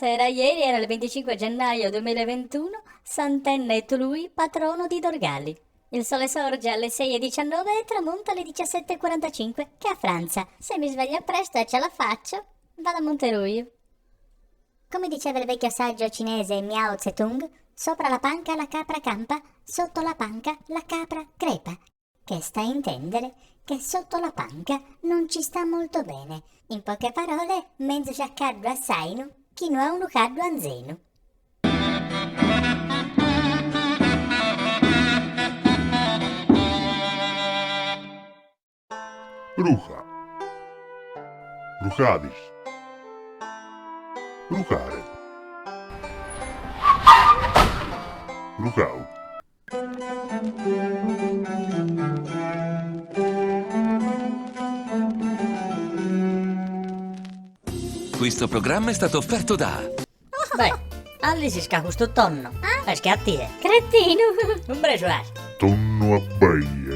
Buonasera, ieri era il 25 gennaio 2021, Sant'Enna e Tului, patrono di Dorgali. Il sole sorge alle 6.19 e tramonta alle 17.45, che a Franza. Se mi sveglio presto e ce la faccio, vado a Monteruio. Come diceva il vecchio saggio cinese Miao Zedong, sopra la panca la capra campa, sotto la panca la capra crepa. Che sta a intendere che sotto la panca non ci sta molto bene. In poche parole, menzus a caddu a s'ainu chi no a unu caddu anzenu. Ruja. Rujadis. Rujare. Rujau. Questo programma è stato offerto da. Beh, a l'ischis ca custu tonno est che a tie. Cretinu! Cumpresu as? Tonno a baia.